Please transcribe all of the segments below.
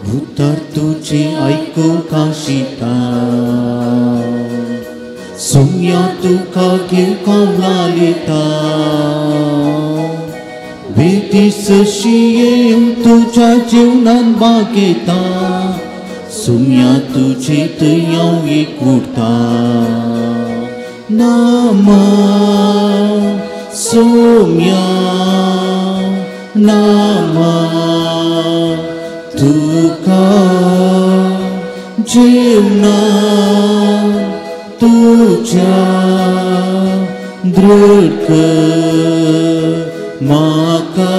उतर तुझे आयकू काशिता सोम्या तुका घेवंक लालिता वेदीस येवन तुज्या जिवनान बागेता सोम्या तुजे थंय हांव एकूरता नामा सोम्या नामा तुका जेवणा तुझ्या दृढ म्हाका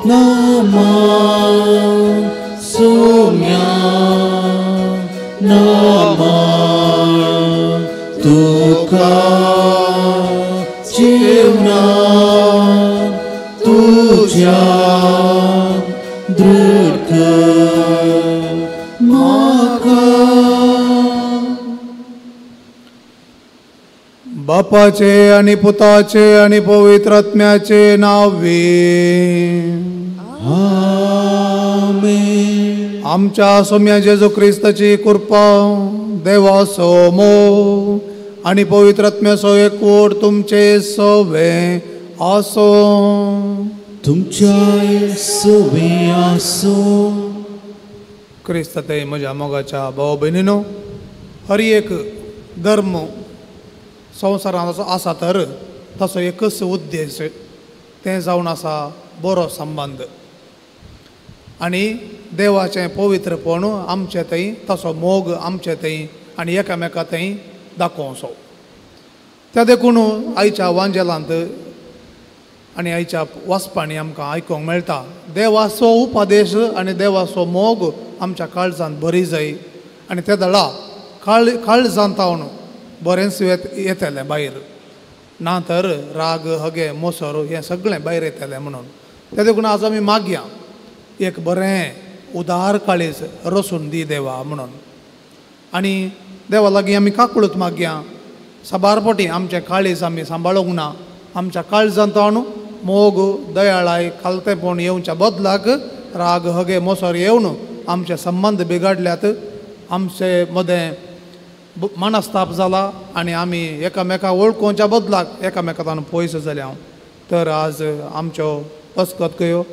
नामा सोम्या नामा तुका जेवणा तुझ्या दृढ म्हाका. बापाचे आणि पुताचे आणि पवित्र आत्म्याचे नावे आमेन. आमच्या सोम्या जेजू क्रिस्ताची कृपा देवाचो मोग आणि पवित्र आत्म्याचो एकवट तुमचे सवे आसो. तुमच्याय सवे आसो. क्रिस्त ते म्हज्या मोगाच्या भाव भयणीनो, हर एक धर्म संवसारांत आसा तर ताचो एकच उद्देश तें जावन आसा बरो संबंद आनी देवाचें पवित्रपण आमचे थंय, ताचो मोग आमचे थंय आनी एकामेका थंय दाखोवचो. त्या देखून आयच्या वांजेलांत आनी आयच्या वाचपांनी आमकां आयकूंक मेळटा देवाचो उपदेश आनी देवाचो मोग आमच्या काळजांत बरी जाय आनी ते दळा काळजांत हांव बरेंच येतलें भायर, ना तर राग हगे मोसर हें सगळें भायर येतलें. म्हणून ते देखून आज आमी मागया एक बरें उदार काळीज रसून दी देवा म्हणून आनी देवा लागीं आमी काकूळत मागया. साबार फावटी आमचें काळीज आमी सांबाळूंक ना, आमच्या काळजांत हाडून मोग दयाळाय खालतेपण येवच्या बदलाक राग हगे मोसर येवन आमचे संबंद बिगाडल्यात, आमचे मदें मनस्ताप जाला आनी आमी एकामेका वळखुच्या बदलाक एकामेकान पयस जाल्या. तर आज आमच्यो अस्कत कयो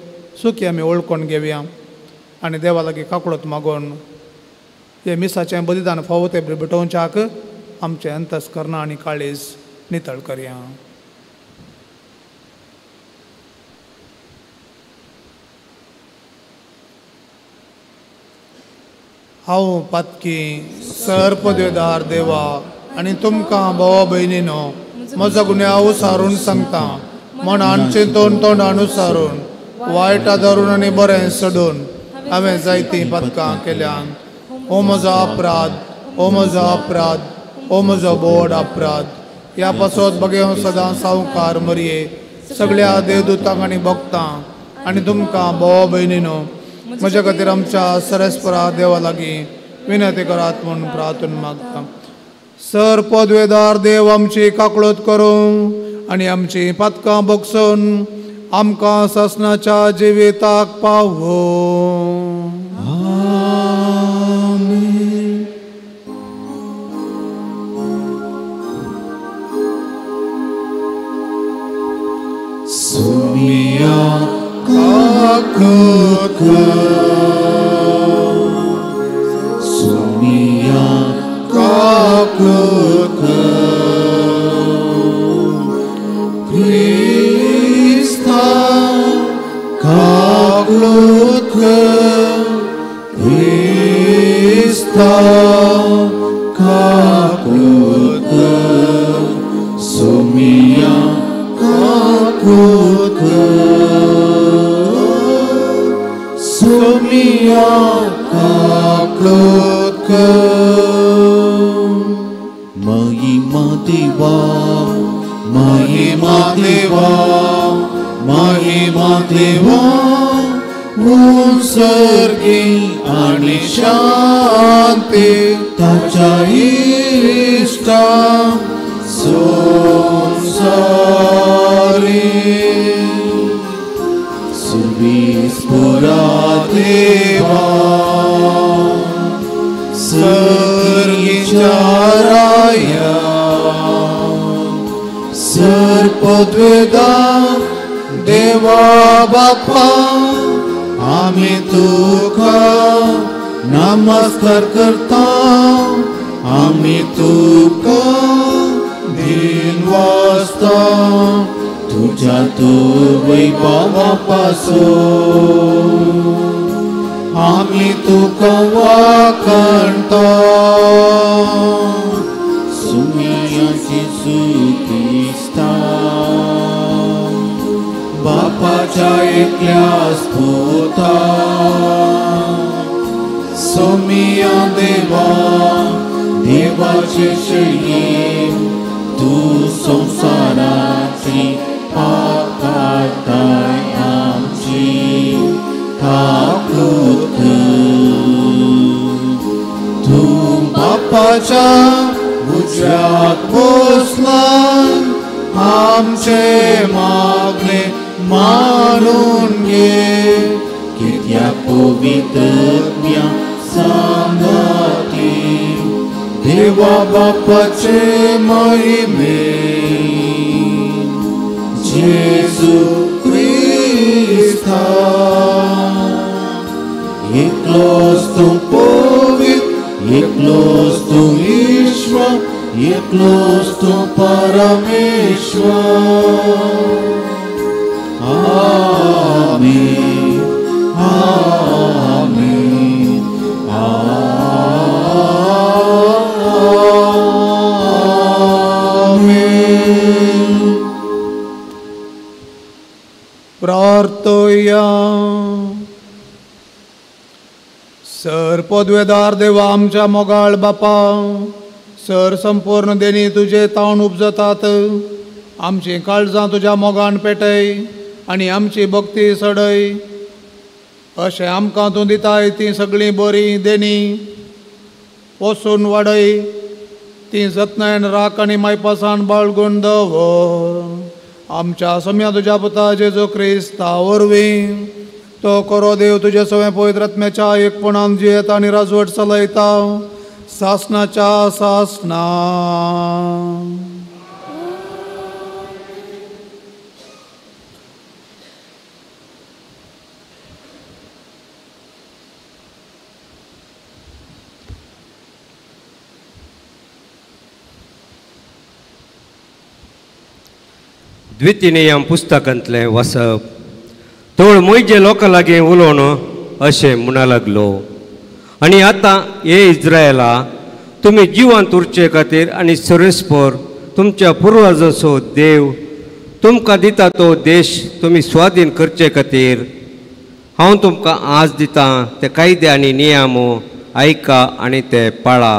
सुखी आमी वळखून घेवया आनी देवा लागीं काकूळत मागून हे मिसाचें बलिदान फावो तें भेटोवच्याक आमचें अंतस्कर्ण आनी काळीज नितळ करया. हांव पातकी सर पदवेदार देवा आनी तुमकां भावा भयणीनो म्हजो गुन्यांव सारून सांगता, मनान चिंतून तोंडान सारून वायट धरून आनी बरें सोडून हांवें जायतीं पातकां केल्यान. हो म्हजो अपराध, हो म्हजो अपराध, हो म्हजो बोड अपराध. ह्या पासत बगेव सदां सावकार मरये सगळ्या देवदूतांक आनी भक्तांक आनी तुमकां भावा भयणीनो म्हज्या खातीर आमच्या सरस्परा देवा लागीं विनंती करात म्हूण प्रार्थना मागता. सर पदवेदार देव आमची काकळत करूं आनी आमची पातकां बगसून आमकां सासणाच्या जिविताक पावोवं. आमेन. सोमिया काकूत कर, सोमिया काकूत कर, क्रिस्ता काकूत कर, क्रिस्ता काकूत कर, सोमिया काकूत कर, सोमिया काकूत कर. महिमा देवा, महिमा देवा, महिमा देवा, उत्सर्गी आणि शांती ताच्या इष्टा संसारी. सुवीस पुरात देवा सर्गीच्या राया सर्पद्वेदा देवा बापा आमी तुका नमस्कार करता आमी तुका दिन वाजता तुझ्या तो वैभवा पासून आमी तुका वाखाणता सुमिया जेजू क्रिस्ता बापाच्या एकल्याच पुता सोमिया देवा देवाचे शरीर तू संसाराची पाप काडटाय आमची काकूत तूं बापाच्या उज्याक बसलाय आमचे मागणे मानून घे कित्याक पवित्रत्म्या सांगाती देवा बापाचे महिमे जेजू क्रिस्ता एकलोच तूं पवित्र एकलोच तूं ईश्वर एकलोच तूं परमेश्वर. आमेन आमेन आमेन. प्रार्थया. सर पदवेदार देवा आमच्या मोगाळ बापा, सर संपूर्ण देणी तुजे तावन उपजतात. आमची काळजां तुज्या मोगान पेटय आनी आमची भक्ती सडय. अशें आमकां तूं दिताय तीं सगळीं बरीं देणी पोसून वाडय. तीं जतनायन राख आनी मायपासान बाळगून दवर. आमच्या सम्या तुज्या पुता जेजू क्रिस्ता वरवीं तो करो देव तुजे सवें पवित्र आत्म्याच्या एकपणान जियेता आनी राजवट चलयता सासनाच्या सासना. द्वितीय पुस्तकांतलें वाचप. तोळ म्हजे लोकां लागीं उलोवन अशें म्हणा लागलो, आनी आतां हे इस्रायला तुमी जिवांत उरचे खातीर आनी सरेस्पर तुमच्या पुर्वजांचो देव तुमकां दिता तो देश तुमी स्वाधीन करचे खातीर हांव तुमकां आज दितां ते कायदे आनी नियम आयका आनी ते पाळा.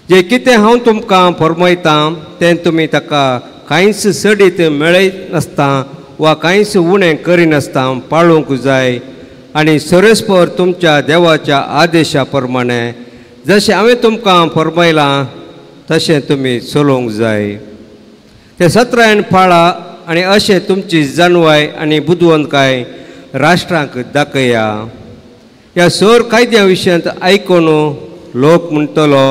जे कितें हांव तुमकां फरमयतां तें तुमी ताका कांयच सडीत मेळयनासता वा कांयच उणें करिनासता पाळूंक जाय आनी सरस्पर तुमच्या देवाच्या आदेशा प्रमाणे जशें हांवें तुमकां फरमायलां तशें तुमी चलोवंक जाय. ते सत्रायन पाळा आनी अशें तुमची जाणवाय आनी बुदवंतकाय राष्ट्रांक दाखया. ह्या सर कायद्या विशयांत आयकून लोक म्हणटलो,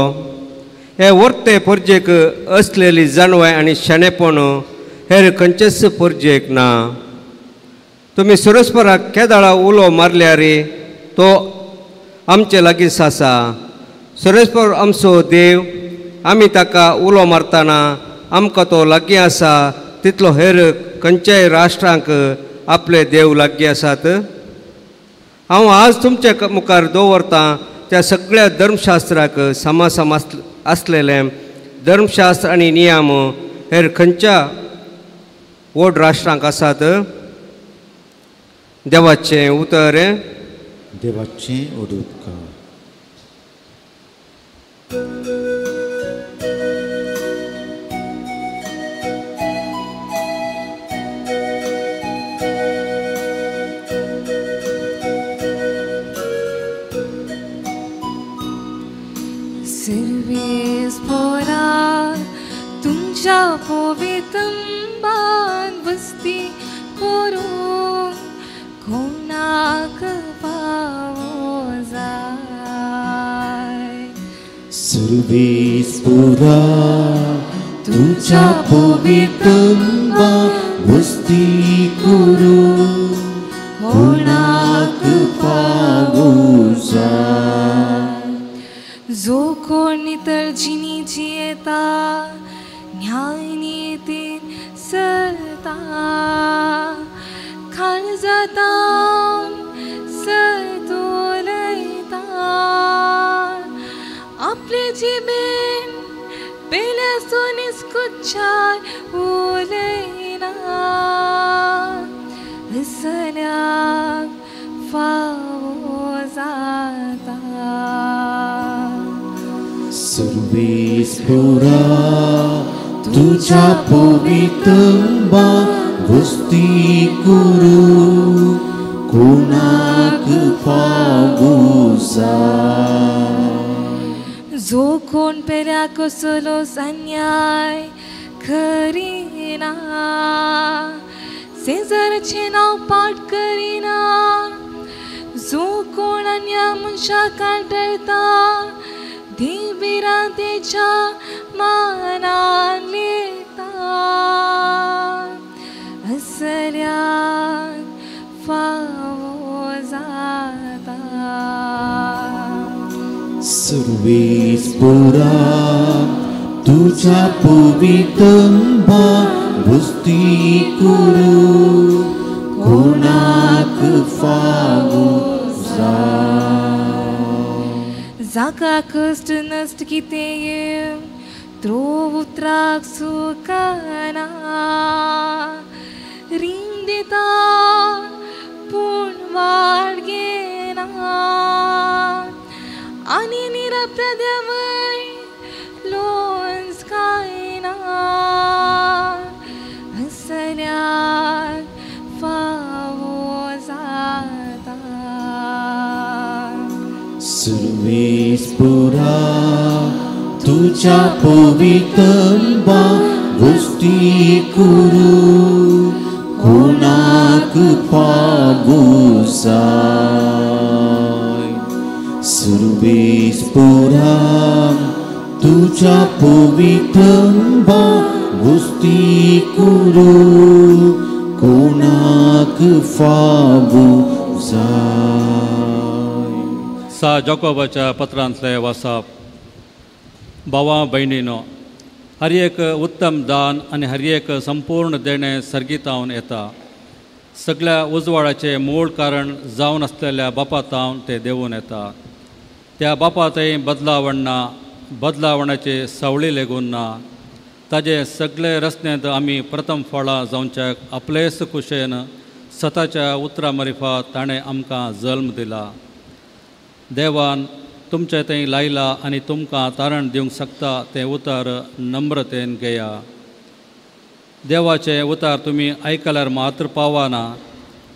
हे वर्ते परजेक असलेली जाणवाय आनी शाणेपण हेर खंयचेच परजेक ना. तुमी सरस्पराक केदाळा उलो मारल्यार तो आमचे लागींच आसा. सरस्पर आमचो देव, आमी ताका उलो मारतना आमकां तो लागीं आसा तितलो हेर खंयच्याय राष्ट्रांक आपले देव लागीं आसात. हांव आज तुमच्या मुखार दवरतां त्या सगळ्या धर्मशास्त्राक सामासाम आसलेलें धर्मशास्त्र आनी नियम हेर खंयच्या व्हड राष्ट्रांक आसात. देवाचें उतर. देवाचें उदकार. तुमच्या पवितंबान वस्ती करून कोणाक सुरवेस्पुरा तुझ्या पवित्रंबा वस्ती करू कोणाक फावो जाय. जो कोण नितळ जिणी जियेता न्याय नितीन चलता काळजांत सत उलयता आपले जिबेन पेल्यासून कुच्छार उलयना असल्याक फावो जाता. सुरवेस्पुरा तुझ्या पवित्रंबा वस्ती करू कोणाक फावो जाय. जो कोण पेल्या कसलोच अन्याय करिना शेजारचें नांव पाठ करिना जो कोण अन्या मनशाक काडटा देव मानान लेता असल्याक फावो जाता. सुरवेस्पुरा तुझ्या पवित्रंबा वस्ती करू कोणाक फावो जाय. जाका कश्ट नश्ट कितें त्रोव उतराक सुकना रीण दिता पूण वाड घेना आनी निरप्रदेवय लोन्स खायना असल्याक फावो जाता. सुरवेस्पुरा तुझ्या पवित्रंबा वस्ती करू कोणाक फावो जाय. सुरवेस्पुरा तुझ्या पवित्रंबा वस्ती करू कोणाक फावो जाय. सा जाकोबाच्या पत्रांतले वासाप. भावा भयणीनो, हर एक उत्तम दान आनी हर एक संपूर्ण देणें सर्गीतावन येता. सगळ्या उजवाडाचें मूळ कारण जावन आसलेल्या बापातावन तें देवून येता. त्या बापातय बदलावण ना, बदलावणाची सावळी लेगून ना. ताजे सगळे रचनेंत आमी प्रथम फळां जावच्याक आपलेच कुशेन सताच्या उतरा मारिफात ताणें आमकां जल्म दिला. देवान तुमचे थंय लायला आनी तुमकां तारण दिवंक शकता तें उतर नम्रतेन घेया. देवाचें उतर तुमी आयकल्यार मात्र पावना,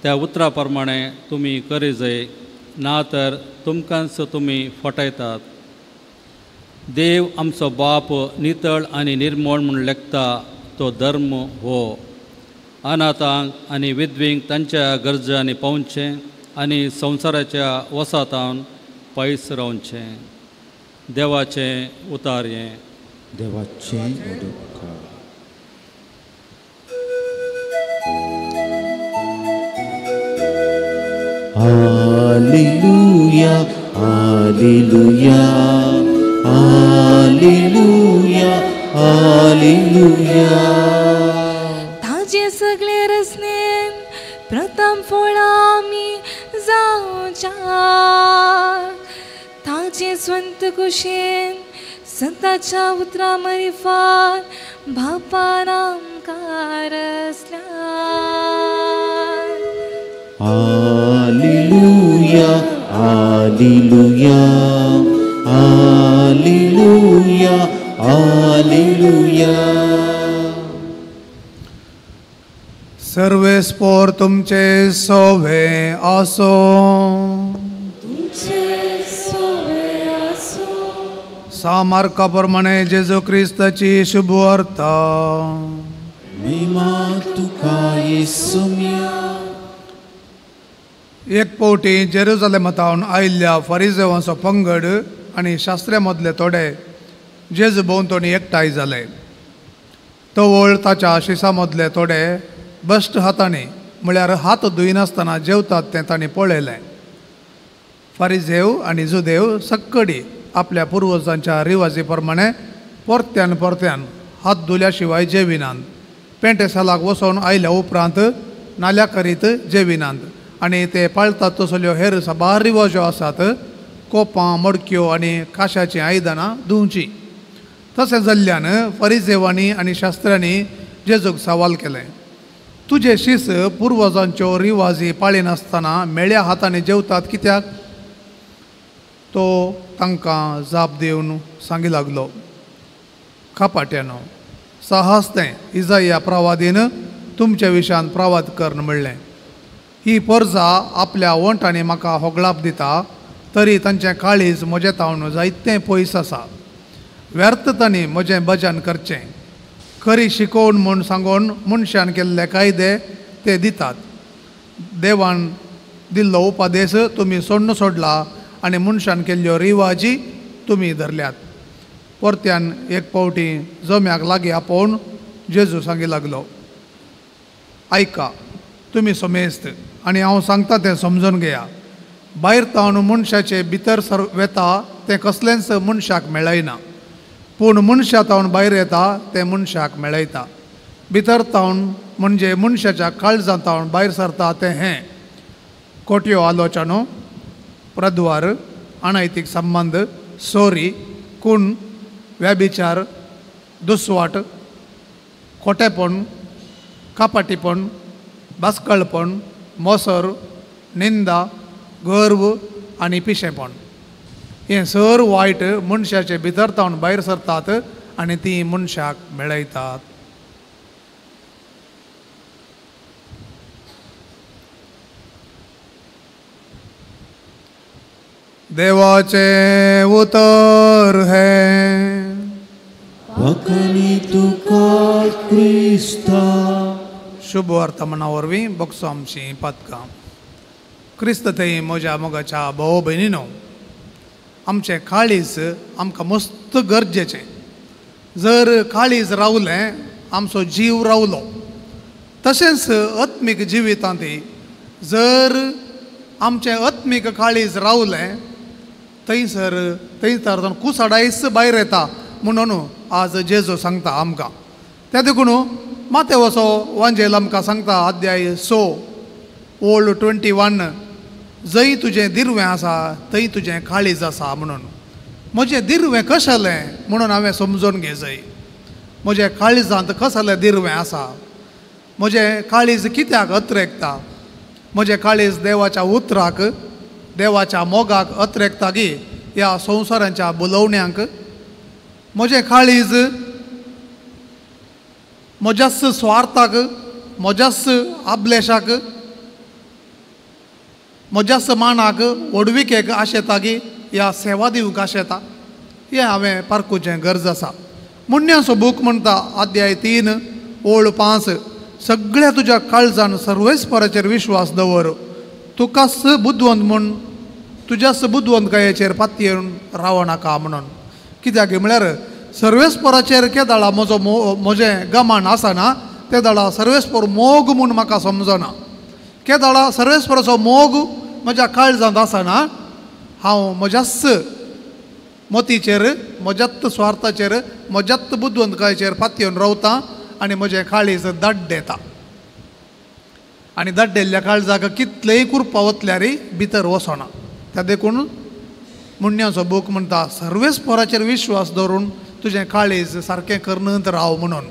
त्या उतरा प्रमाणे तुमी करी जाय, ना तर तुमकांच तुमी फटयतात. देव आमचो बाप नितळ आनी निर्मळ म्हूण लेखता तो धर्म हो. अनाथांक आनी विधवींक तांच्या गरजांनी पावचें आनी संवसाराच्या वसातान पयस रावचें. देवाचें उतार हें. देवाचें उपकार. Hallelujah, hallelujah, hallelujah, hallelujah. ताजे सगळे रचनेन प्रथम फळां आमी जावच्या ताजे स्वंत कुशेन संताच्या उतरा मारिफात बापान आमकां रचल्या. Hallelujah, hallelujah, hallelujah, hallelujah. सर्वेस्पोर तुमचे सोवे आसो. सामार्का प्रमाणे जेजू क्रिस्ताची शुभवार्ता. महिमा तुका येसुम्या. एक पावटी जेरुजलेमांत आयिल्ल्या फारिजेवांचो पंगड आनी शास्त्र्या मदले थोडे जेजू भोंवतणी एकठांय जाले. तवळ ताच्या शिसा मदले थोडे बश्ट हातांनी म्हळ्यार हात धुयनासतना जेवतात तें तांणी पळयलें. फारिजेव आनी जुदेव सक्कडी आपल्या पुर्वजांच्या रिवाजी प्रमाणे परत्यान परत्यान हात धुल्या शिवाय जेविनात. पेंटेसालाक वचोन आयल्या उपरांत नाल्या करीत जेविनात आनी ते पाळतात तसल्यो हेर साबार रिवाज्यो आसात. कोपां मडक्यो आनी काशाचीं आयदनां धुवचीं. तशें जाल्ल्यान फरिजेवांनी आनी शास्त्र्यांनी जेजूक सवाल केलें, तुजे शीस पुर्वजांच्यो रिवाजी पाळिनासतना मेळ्या हातांनी जेवतात कित्याक? तो तांकां जाप दिवन सांगी लागलो, कपाट्यानो साहस तें इजाया प्रवादीन तुमच्या विशयान प्रवाद करून म्हणलें, ही परजा आपल्या वंटांनी म्हाका होगळाप दिता तरी तांचें काळीज म्हजें तावन जायतें पयस आसा. व्यर्थ तांणी म्हजें भजन करचें, खरी शिकोवन म्हूण सांगून मनशान केल्ले कायदे ते दितात. देवान दिल्लो उपदेश तुमी सोडून सोडला आनी मनशान केल्ल्यो रिवाजी तुमी धरल्यात. परत्यान एक पावटी जम्याक लागीं आपोवन जेजू सांगी लागलो, आयका तुमी समेस्त आनी हांव सांगता तें समजून घेया. भायर तावन मनशाचे भितर सर वेता तें कसलेंच मनशाक मेळयना, पूण मनशा तावन भायर येता तें मनशाक मेळयता. भितर तावन म्हणजे मनशाच्या काळजां तावन भायर सरता तें हें खोट्यो आलोचनो, प्रद्वार, अनैतीक संबंद, सोरी, खून, व्यभिचार, दुस्वाट, खोटेपण, कपाटीपण, बास्कळपण, मोसर, निंदा, गर्व आनी पिशेपण. हें सर वायट मनशाचे भितर तावन भायर सरतात आनी ती मनशाक मेळयतात. देवाचें उतर हें. वखणी तुका क्रिस्ता. शुभ वर्तमाना वरवीं बगसो आमचीं पातकां. क्रिस्त थंय म्हज्या मोगाच्या भाव भयणीनो, आमचें काळीज आमकां मस्त गरजेचें. जर काळीज रावलें आमचो जीव रावलो. तशेंच आत्मीक जिवितांत जर आमचें आत्मीक काळीज रावलें थंयसर थंय तर कुसाडायस भायर येता म्हणून आज जेजू सांगता आमकां. त्या देखून मातेवसो वांजेल आमकां सांगता अध्याय 6 ओळ 21, जंय तुजें दिरवें आसा थंय तुजें काळीज आसा म्हणून. म्हजें दिरवें कसलें म्हणून हांवें समजून घे जय. म्हज्या काळिजांत कसलें दिरवें आसा, म्हजें काळीज कित्याक अत्रेकता, म्हजें काळीज देवाच्या उतराक देवाच्या मोगाक अत्रेकता गी ह्या संवसाराच्या बोलोवण्यांक. म्हजें काळीज म्हज्याच स्वार्थाक, म्हज्याच आबलेशाक, म्हज्याच मानाक व्हडविकेक आशेता गी ह्या सेवा दिवंक आशेता. हें हांवें पारखुचें गरज आसा. मुण्याचो बूक म्हणटा अध्याय 3 ओळ 5, सगळ्या तुज्या काळजान सर्वेस्पराचेर विश्वास दवर, तुकाच बुदवंत म्हूण तुज्याच बुदवंतकायेचेर पातयेवन रावो नाका म्हणून. कित्याक म्हळ्यार सर्वेस्पराचेर केदाळा म्हजो म्हजें गमान आसना तेदाळा सर्वेस्पर मोग म्हूण म्हाका समजना. केदाळा सर्वेस्पराचो मोग म्हज्या काळजांत आसना, हांव म्हज्याच मतीचेर म्हज्याच स्वार्थाचेर म्हज्याच बुदवंतकायेचेर पातयेवन रावता आनी म्हजें काळीज दाड्डेता. आनी दाड्डेल्ल्या काळजाक कितलेय कुरपा वतल्यार भितर वचना. त्या देखून मुण्याचो बूक म्हणटा सर्वेस्पराचेर विश्वास दवरून तुजें काळीज सारकें करनत राव म्हणून.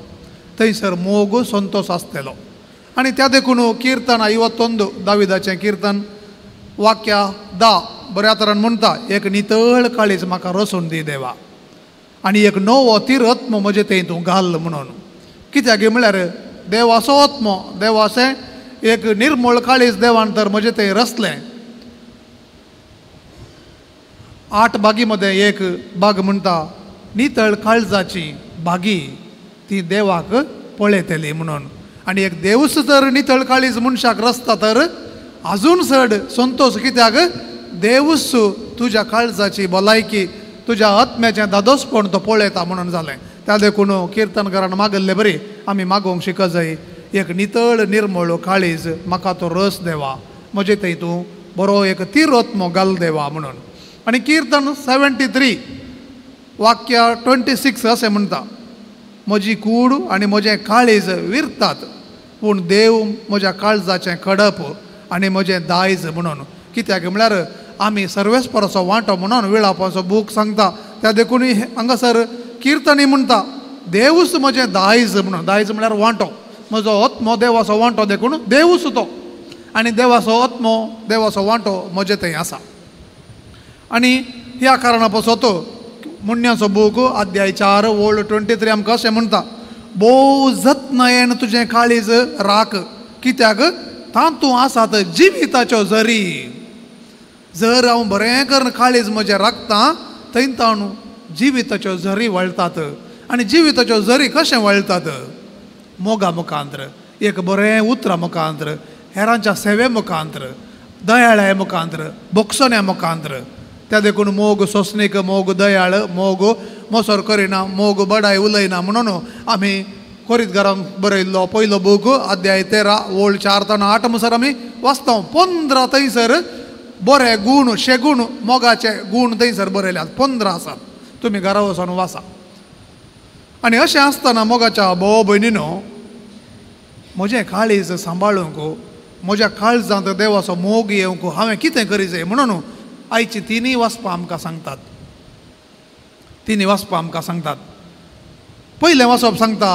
थंयसर मोग संतोश आसतलो. आनी त्या देखून किर्तन 51 दाविदाचें किर्तन वाक्या 10 बऱ्या तरान म्हणटा, एक नितळ काळीज म्हाका रसून दी देवा आनी एक नवो तीर आत्मो म्हजें थंय तूं घाल म्हणून. कित्याक म्हळ्यार देवाचो आत्मो, देवाचें एक निर्मळ काळीज देवान तर म्हजें थंय रसलें. 8 बागी मदें एक बाग म्हणटा नितळ काळजाची बागी ती देवाक पळयतली म्हणून. आनी एक देवूच जर नितळ काळीज मनशाक रसता तर अजून चड संतोश. कित्याक देवूच तुज्या काळजाची भलायकी तुज्या आत्म्याचें दादोसपण तो पळयता म्हणून जालें. त्या देखून किर्तनकारान मागल्ले बरी आमी मागोवंक शिक जाय, एक नितळ निर्मळ काळीज म्हाका तो रस देवा, म्हजे थंय तूं बरो एक तिरोत्मो घाल देवा म्हणून. आनी किर्तन 73 वाक्य 26 अशें म्हणटा, म्हजी कूड आनी म्हजें काळीज विरतात, पूण देव म्हज्या काळजाचें खडप आनी म्हजें दायज म्हणून. कित्याक म्हळ्यार आमी सर्वेस्पराचो वांटो म्हणून विळापाचो बूक सांगता. त्या देखून हांगासर किर्तनी म्हणटा देवूच म्हजें दायज म्हणून. दायज म्हळ्यार वांटो, म्हजो आत्मो देवाचो वांटो देखून देवूच तो, आनी देवाचो आत्मो देवाचो वांटो म्हजे थंय आसा. आनी ह्या कारणा पासत मुण्याचो बूक अध्याय 4 ओळ 23 आमकां अशें म्हणटा, भोव जतनायेन तुजें काळीज राख, कित्याक तातूंत आसात जिविताच्यो जरी. जर हांव बरें करून काळीज म्हजें राखता थंय ताणू जिविताच्यो झरी वळटात. आनी जिविताच्यो झरी कशें वळटात? मोगा मुखांत्र, एक बरें उतरां मुखांत्र, हेरांच्या सेवे मुखांत्र, दयाळ्या मुखांत्र, बोगसण्या मुखांत्र. त्या देखून मोग सोंसणीक, मोग दयाळ, मोग मोसर करिना, मोग बडाय उलयना म्हणून आमी कोरीतगारान बरयल्लो पयलो बूक अध्याय 13 ओळ 4 ताण 8 म्हणसर आमी वाचता. 15 थंयसर बरे गूण शेगूण मोगाचे गूण थंयसर बरयल्यात, 15 आसात, तुमी घरा वचून वाचा. आनी अशें आसतना मोगाच्या भाव भयणीनो, म्हजें काळीज सांबाळूंक, म्हज्या काळजांत देवाचो मोग येवंक हांवें कितें करी जाय म्हणून आयची तिनूय वाचपां आमकां सांगतात. तिनूय वाचपां आमकां सांगतात. पयलें वाचप सांगता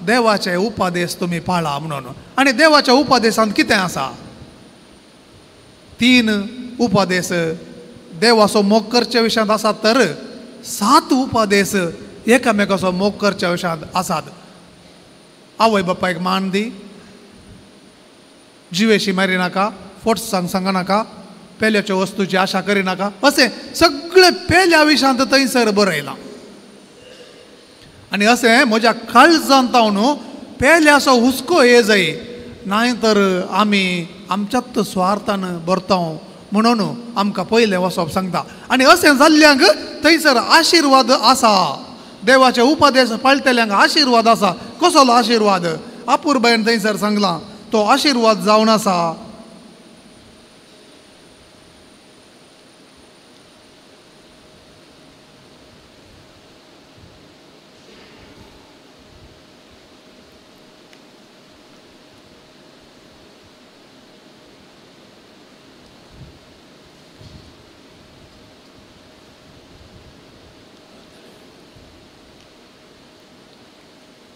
देवाचे उपादेश तुमी पाळा म्हणून. आनी देवाच्या उपादेशांत कितें आसा? 3 उपादेश देवाचो मोग करच्या विशयांत आसात, तर 7 उपादेश एकामेकाचो मोग करच्या विशयांत आसात. आवय बापायक मान दी, जिवेशी मारी नाका, फोट सांग नाका, पेल्याच्या वस्तूची आशा करिनाका, अशें सगळें पेल्या विशयांत थंयसर बरयलां. आनी अशें म्हज्या काळजांत हांव पेल्याचो हुस्को ये जाय, नाय तर आमी आमच्याच स्वार्थान भरता म्हणून आमकां पयलें वचप सांगता. आनी अशें जाल्ल्यांक थंयसर आशिर्वाद आसा, देवाचे उपदेश पाळटल्यांक आशिर्वाद आसा. कसलो आशिर्वाद? अपुरबायेन थंयसर सांगलां तो आशिर्वाद जावन आसा.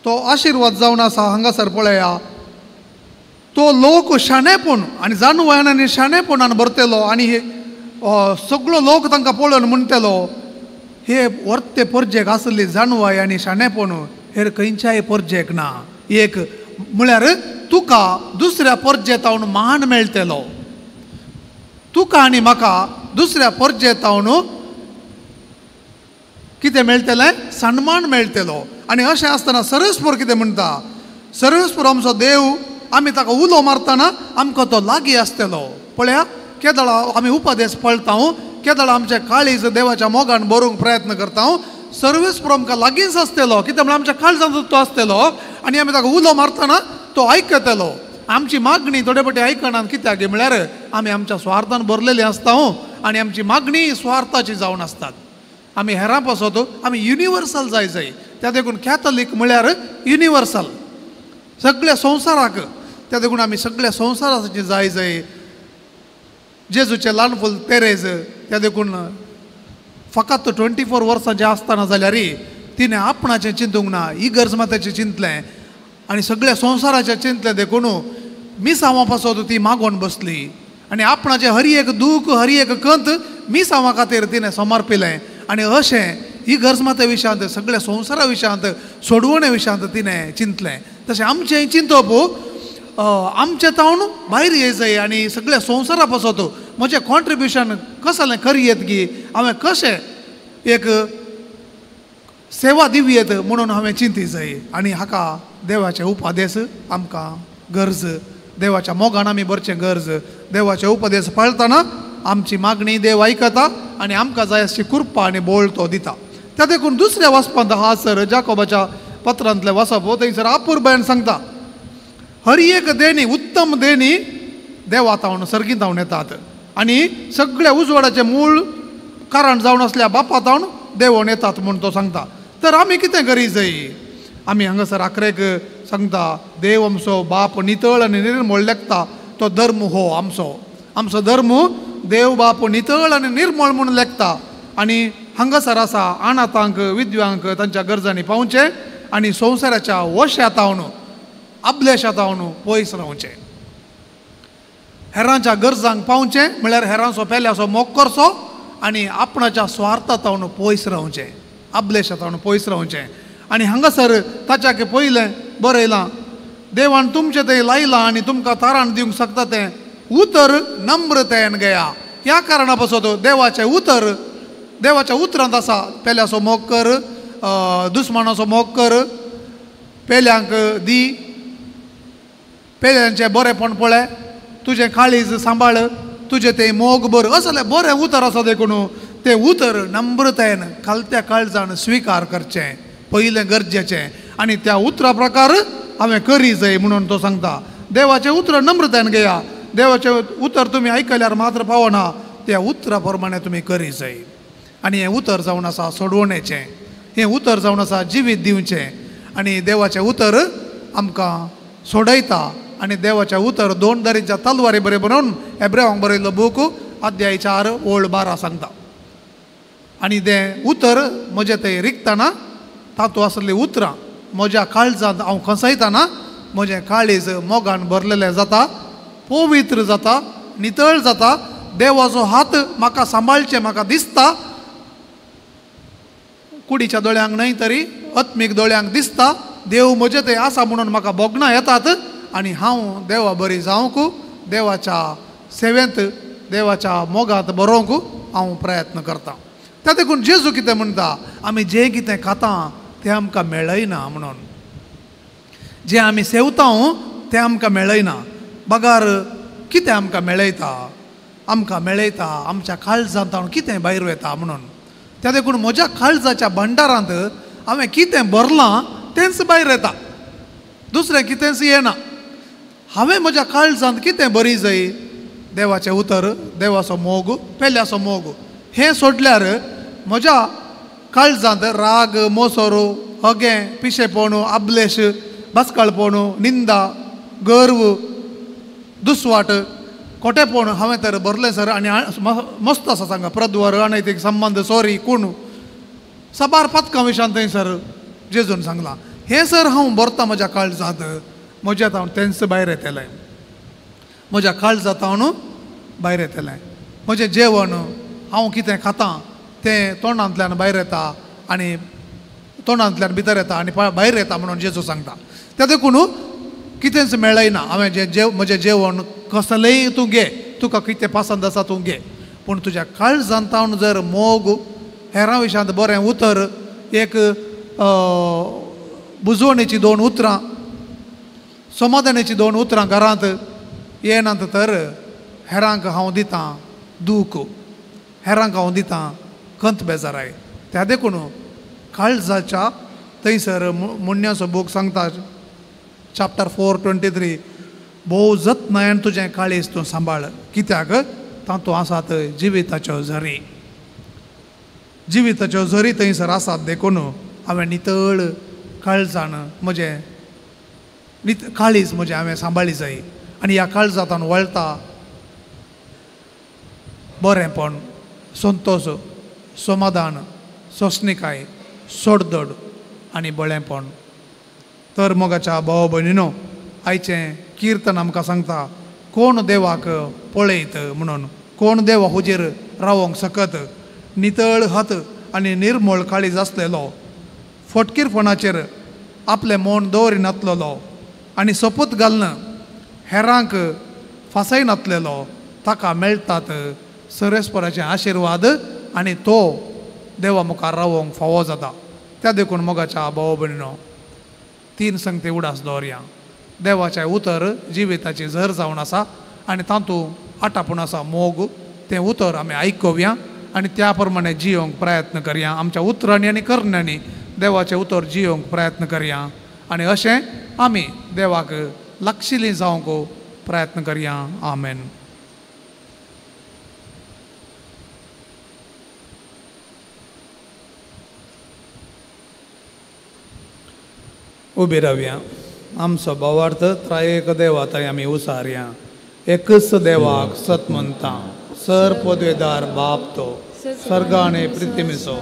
तो आशिर्वाद जावन आसा. हांगासर पळया, तो लोक शाणेपण आनी जाणवयान आनी शाणेपणान भरतलो, आनी हे सगळो लोक तांकां पळोवन म्हणटलो हे वर्ते परजेक आसली जाणवाय आनी शाणेपण हेर खंयच्याय परजेक ना. एक म्हळ्यार तुका दुसऱ्या परजेतावन मान मेळटलो, तुका आनी म्हाका दुसऱ्या परजेतावन कितें मेळटलें? सन्मान मेळटलो. आनी अशें आसतना सर्वेस्पर कितें म्हणटा? सर्वेस्पर आमचो देव, आमी ताका उलो मारतना आमकां तो लागीं आसतलो. पळया केदळा आमी उपदेश पळता, केदळा आमच्या काळीज देवाच्या मोगान बरोवंक प्रयत्न करता, सर्वेस्पर आमकां लागींच आसतलो. कितें म्हळ्यार आमच्या काळजांत तो आसतलो आनी आमी ताका उलो मारतना तो आयकतलो. आमची मागणी थोडे फावटी आयकनात, कित्याक म्हळ्यार आमी आमच्या स्वार्थान भरलेली आसता आनी आमची मागणी स्वार्थाची जावन आसतात. आमी हेरां पासत आमी युनिवर्सल जाय जाय. त्या देखून कॅथलीक म्हळ्यार युनिवर्सल, सगळ्या संवसाराक. त्या देखून आमी सगळ्या संवसाराचे जाय जाय. जेजूचें ल्हान फूल तेरेज, त्या देखून फकत 24 वर्सांचें आसतना जाल्यार तिणें आपणाचें चिंतूंक ना, इगर्ज माताचें चिंतलें आनी सगळ्या संवसाराचें चिंतलें. देखून मिसांवा पासत ती मागोवन बसली आनी आपणाचें हर एक दूख हर एक कंत मिसांवा खातीर तिणें समर्पिलें. आनी अशें ही इगर्ज माता विशयांत सगळ्या संवसारा विशयांत सोडवणे विशयांत तिणें चिंतलें. तशें आमचें चिंतप आमचें तावन भायर ये जाय आनी सगळ्या संवसारा पासत म्हजें कॉन्ट्रिब्युशन कसलें करयेत की हांवें कशें एक सेवा दिवयेत म्हणून हांवें चिंती जाय. आनी हाका देवाचे उपदेश आमकां गरज, देवाच्या मोगान आमी भरचें गरज. देवाचे उपदेश पाळतना आमची मागणी देव आयकता आनी आमकां जाय अशी कृपा आनी बोळ तो दिता. त्या देखून दुसऱ्या वाचपांत हा सर जाकोबाच्या पत्रांतलें वाचप थंयसर आपुरबायन सांगता हर एक देणी उत्तम देणी देवा तावन सर्गीं तावन येतात आनी सगळ्या उजवाडाचें मूळ कारण जावन आसल्या बापा तावन देवोन येतात म्हूण तो सांगता. तर आमी कितें करी जाय? आमी हांगासर आखरेक सांगता देव आमचो बाप नितळ आनी निर्मळ लेखता तो धर्म हो आमचो, आमचो धर्म देव बाप नितळ आनी निर्मळ म्हूण लेखता. आनी हांगासर आसा अनाथांक विद्व्यांक तांच्या गरजांनी पावचें आनी संवसाराच्या वश्यातावन अबलेशातावन पयस रावचें, हेरांच्या गरजांक पावचें म्हळ्यार हेरांचो पेल्याचो मोग करचो आनी आपणाच्या स्वार्थातावन पयस रावचें, अबलेशातावन पयस रावचें. आनी हांगासर ताच्या पयलें बरयलां देवान तुमचें तें लायलां आनी तुमकां ताराण दिवंक शकता तें उतर नम्रतेन गया. ह्या कारणा पासत देवाचें उतर देवाच्या उतरांत आसा पेल्याचो मोग कर, दुस्मानाचो मोग कर, पेल्यांक दी, पेल्यांचें बरेंपण पळय, तुजें काळीज सांबाळ, तुजें तें मोग बर, असलें बरें उतर आसा. देखून तें उतर नम्रतेन खालत्या काळजान स्विकार करचें पयलें गरजेचें आनी त्या उतरा प्रकार हांवें करी जाय म्हणून तो सांगता. देवाचें उतर नम्रतेन घेया, देवाचें उतर तुमी आयकल्यार मात्र पावना, त्या उतरा प्रमाणे तुमी करी जाय. आनी हें उतर जावन आसा सोडवणेचें, हें उतर जावन आसा जिवीत दिवचें आनी देवाचें उतर आमकां सोडयता. आनी देवाचें उतर दोन दरीच्या तलवारी बरें बरोवन एब्रेवांक बरयल्लो बूक अध्याय 4:12 सांगता. आनी तें उतर म्हजें तें रिगतना तातूंत आसलीं उतरां म्हज्या काळजांत हांव खंसयतना म्हजें काळीज मोगान भरलेलें जाता, पवित्र जाता, नितळ जाता. देवाचो हात म्हाका सांबाळचें म्हाका दिसता, कुडीच्या दोळ्यांक न्हय तरी आत्मीक दोळ्यांक दिसता देव म्हजें तें आसा म्हणून म्हाका भोगणां येतात आनी हांव देवा बरी जावंक देवाच्या सेवेंत देवाच्या मोगांत बरोवंक हांव प्रयत्न करता. त्या देखून जेजू कितें म्हणटा आमी जें कितें खाता तें आमकां मेळयना म्हणून, जें आमी सेवता तें आमकां मेळयना, बगार कितें आमकां मेळयता, आमकां मेळयता आमच्या काळजांत कितें भायर वता म्हणून. त्या देखून म्हज्या काळजाच्या भंडारांत हांवें कितें भरलां तेंच भायर येता, दुसरें कितेंच येना. हांवें म्हज्या काळजांत कितें बरी जाय देवाचें उतर, देवाचो मोग, पेल्याचो मोग, हें सोडल्यार म्हज्या काळजांत राग, मोसोर, हगें, पिशेपण, आबलेश, बास्काळपण, निंदा, गर्व, दुस्वाट, खोटेपण हांवें तर भरलें सर. आनी मस्त आसा सांगा प्रद्वर, अनैतीक संबंद, सॉरी, कोण साबार पातकां विशान थंय सर जेजून सांगलां. हें सर हांव भरता म्हज्या काळजांत, म्हज्या हांव तेंच भायर येतलें, म्हज्या काळजांत हांव भायर येतलें. म्हजें जेवण हांव कितें खातां तें तोंडांतल्यान भायर येता आनी तोंडांतल्यान भितर येता आनी भायर येता म्हणून जेजू सांगता. त्या देखून कितेंच मेळयना हांवें जें जेव म्हजें जेवण कसलेंय तूं घे, तुका कितें पसंद आसा तूं घे, पूण तुज्या काळजांत जर मोग, हेरां विशांत बरें उतर, एक बुजवणेची दोन उतरां, समाधानाची दोन उतरां घरांत येनात तर हेरांक हांव दितां दूख, हेरांक हांव दितां खंत बेजाराय. त्या देखून काळजाच्या थंयसर मुण्याचो बूक सांगता चॅप्टर 4:23 भोव जतनायन तुजें काळीज तूं सांबाळ, कित्याक तातूंत आसात जिविताच्यो झरी, जिविताच्यो झरी थंयसर आसात. देखून हांवें नितळ काळजान म्हजें काळीज म्हजें हांवें सांबाळी जाय आनी ह्या काळजांत वळटा बरेंपण, संतोश, समाधान, सोंसणीकाय, सोडदड आनी बळेंपण. तर मोगाच्या भाव भयणीनो आयचें किर्तन आमकां सांगता कोण देवाक पळयत म्हणून, कोण देवा हुजीर रावोंक शकत. नितळ हात आनी निर्मळ काळीज आसलेलो, फटकीरपणाचेर आपलें मन दवरिनातलेलो आनी सोपूत घालून हेरांक फासयनातलेलो ताका मेळटात सरेस्पराचे आशिर्वाद आनी तो देवा मुखार रावोंक फावो जाता. त्या देखून मोगाच्या भाव भयणीनो तीन संगती उडास दवरया. देवाचें उतर जिविताची झर जावन आसा आनी तातूंत आटापूण आसा मोग, तें उतर आमी आयकुया आनी त्या प्रमाणे जियोंक प्रयत्न करया. आमच्या उतरांनी आनी करण्यांनी देवाचें उतर जियोंक प्रयत्न करया आनी अशें आमी देवाक लागशिल्लीं जावंक प्रयत्न करया. आमेन. उबी रावया. आमचो भावार्थ त्रायेक देवा थंय आमी उसारया. एकच देवाक सत म्हणटा, सर पदवेदार बाप तो सर्ग आनी पृथ्वीचो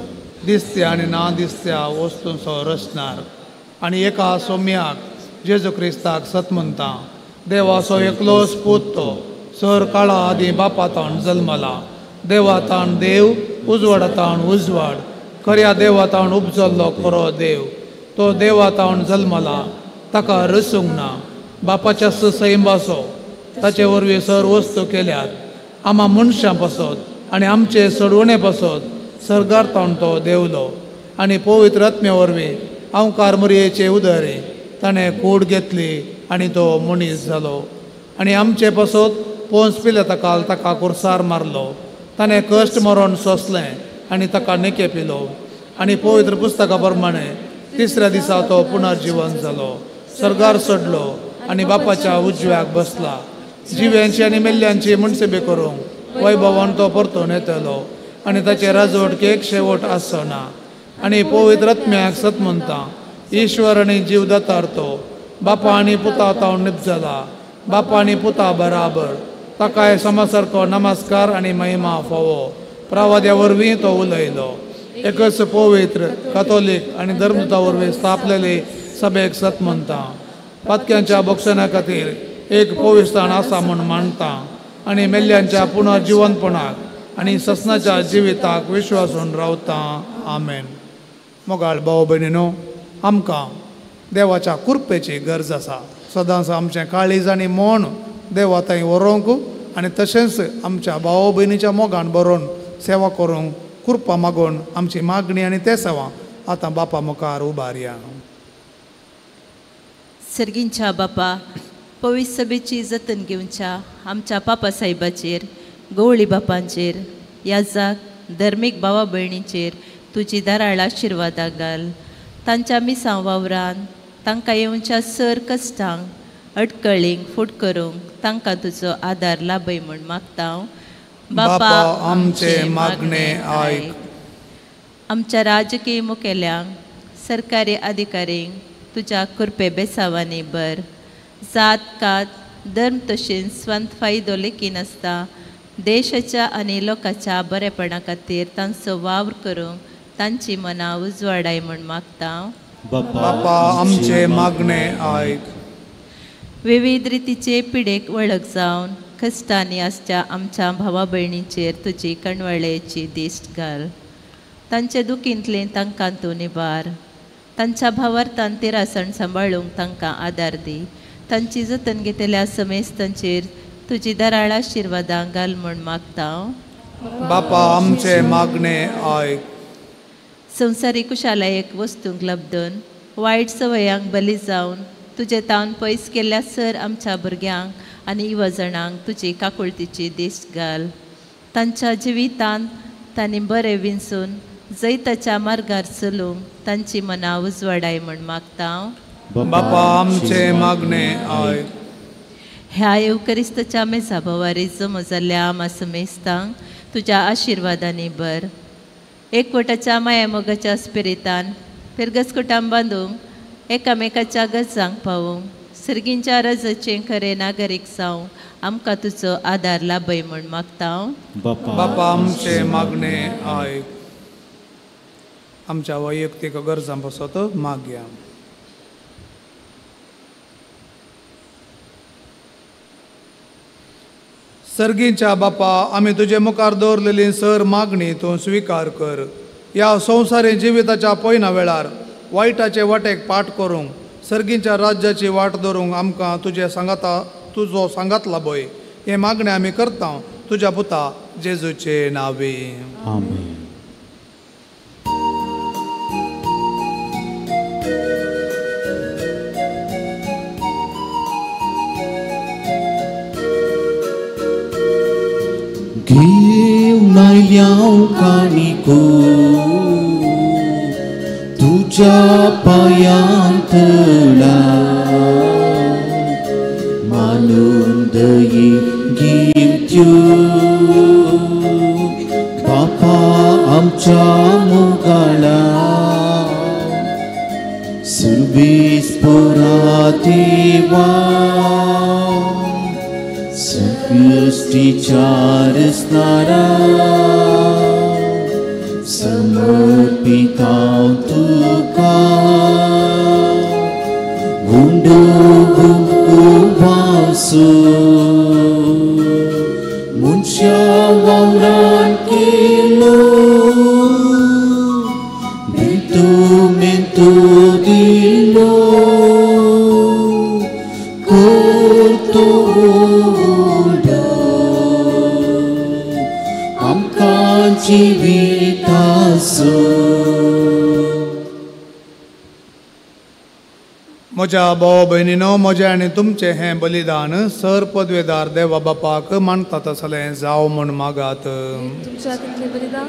दिसत्या आनी ना दिसत्या वस्तूंचो रचणार आनी एका सोम्याक जेजू क्रिस्ताक सत म्हणटा. देवाचो एकलोच पूत तो सर काळा आदीं बापा ताण जल्मला. देवा ताण देव, उजवाडा ताण उजवाड, खऱ्या देवा ताण उपजल्लो खरो देव. तो देवा ताण जल्मला, ताका रसूंक ना, बापाच्या सैंबाचो ताचे वरवीं सर वस्तू केल्यात. आमा मनशां पासत आनी आमचे सडवणे पासत सर्गार ताण तो देवलो आनी पवित्र आत्म्या वरवीं अंकार मुरयेचे उदरे ताणें कूड घेतली आनी तो मनीस जालो आनी आमचे पासत पोंस पिलेता ताका कुर्सार मारलो. ताणें कश्ट मरण सोंसलें आनी ताका नेके पिलो आनी पवित्र पुस्तका प्रमाणे तिसऱ्या दिसा तो पुनर्जीवन जालो, सर्गार चडलो आनी बापाच्या उजव्याक बसला. जिव्यांची आनी मेल्ल्यांची मनसेबे करूंक वैभवान तो परतून येतलो आनी ताचे राजवटकेक शेवट आसचो ना. आनी पवित्र आत्म्याक सत म्हणटा, ईश्वर आनी जीव दातार तो बापा आनी पुता तावन निपजला, बापा आनी पुता बराबर ताकाय समासारको नमस्कार आनी महिमा फावो. प्रवाद्या वरवीं तो उलयलो. एकच पवित्र कातोलीक आनी धर्मदूता वरवीं स्थापलेली सभेक सत म्हणटा. पातक्यांच्या बोक्षणा खातीर एक पवित्रस्थान आसा म्हूण मानता आनी मेल्ल्यांच्या पुनर्जिवनपणाक आनी ससनाच्या जिविताक विश्वासून रावता. आमेन. मोगाळ भाव भयणीनो, आमकां देवाच्या कृपेची गरज आसा. सदांच आमचें काळीज आनी मन देवा थंय व्हरोंक आनी तशेंच आमच्या भाव भयणीच्या मोगान बरोवन सेवा करूंक कृपा मागून आमची मागणी आनी ते सेवा आतां बापा मुखार उबारया. सर्गींच्या बापा, पवित्र सभेची जतन घेवच्या आमच्या पापा साहेबाचेर, गवळी बापांचेर, याजाक धर्मीक भावा भयणीचेर तुजी दाराळ आशिर्वादां घाल. तांच्या मिसां वावरान तांकां येवच्या सर कश्टांक अडकळींक फूट करूंक तांकां तुजो आदार लाभय म्हूण मागता. बापा आमचे मागणे आयक. आमच्या राजकीय मुखेल्यांक, सरकारी अधिकाऱ्यांक तुज्या कृपे बेसावांनी भर. जात कात धर्म तशेंच स्वांत फायदो लेखिनासता देशाच्या आनी लोकांच्या बरेपणा खातीर तांचो वावर करूंक तांची मनां उजवाडाय म्हूण मागता. बापा आमचे मागणे आयक. विविध रितीचे पिडेक वळख जावन कश्टांनी आसच्या आमच्या भावा भयणीचेर तुजी कणवळेची दिश्ट घाल. तांचे दुखींतलें तांकां तूं निबार. तांच्या भावार्थान तिरासण सांबाळूंक तांकां आदार दी. तांची जतन घेतल्या समेस्तांचेर तुजी दराळ आशिर्वादां घाल म्हूण मागता. बापा आमचे मागणे आयक. संवसारीक कुशालायक वस्तूंक लब्दून वायट सवयांक बली जावन तुजे तावन पयस केल्ल्या सर आमच्या भुरग्यांक आनी युवजणांक तुजी काकुळतीची दिश्ट घाल. तांच्या जिवितांत तांणी बरें विंचून जैताच्या मार्गार चलूंक तांची मनां उजवाडाय म्हूण मागता. बापा आमचे मागणे आयक. ह्या येवकरिस्ताच्या मेजा भोवारी जमो जाल्ल्या आमा समेस्तांक तुज्या आशिर्वादांनी भर. एकवटाच्या मायामोगाच्या स्पिरितान फिरगसकुटां बांदूंक एकामेकाच्या गजांक पावूंक सर्गींच्या रजाचें खरें नागरीक जावंक आमकां तुजो आदार लाभय म्हूण मागता. बापा आमचे मागणे आयक. आमच्या वैयक्तीक गरजां पासत मागया. सर्गींच्या बापा, आमी तुजे मुखार दवरलेली सर मागणी तूं स्विकार कर. ह्या संवसारी जिविताच्या पयना वेळार वायटाचे वाटेक पाठ करूंक सर्गींच्या राज्याची वाट धरूंक आमकां तुजे सांगाता तुजो सांगात लाभय. हें मागणें आमी करता तुज्या पुता जेजूचे नांवे. आमेन. काणिको तुझ्या पायांतळा मानून दयी गिवत्यो बापा आमच्या मोगाळा सुर्वेस पोरा देवा सृष्टीच्या रचणारा समर्पिता तुका गुंडो वासो मनशा वावरान केलो भितू मेंतू दिलो करतो आमकां जिविताचो. म्हज्या भाव भयणीनो, म्हजें आनी तुमचें हें बलिदान सर पदवेदार देवा बापाक मानता तसलें जावं म्हूण मागात. तुमच्या हातांतलें बलिदान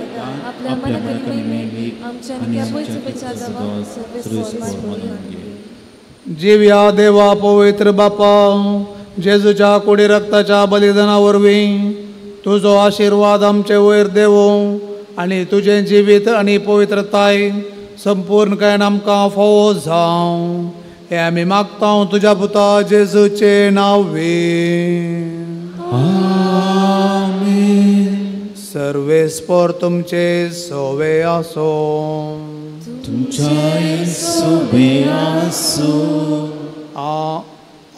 आपल्या मनाक महिमेक आमच्या आनी जिव्या देवा पवित्र बापा, जेजूच्या कुडी रक्ताच्या बलिदाना वरवीं तुजो आशिर्वाद आमचे वयर देवो आनी तुजें जिवीत आनी पवित्रताय संपूर्णकायेन आमकां फावो जावं हें आमी मागता तुज्या पुता जेजूचे नांवे. आमेन. सर्वेस्पर तुमचे सोवे आसो. तुमच्याय सोवे आसो.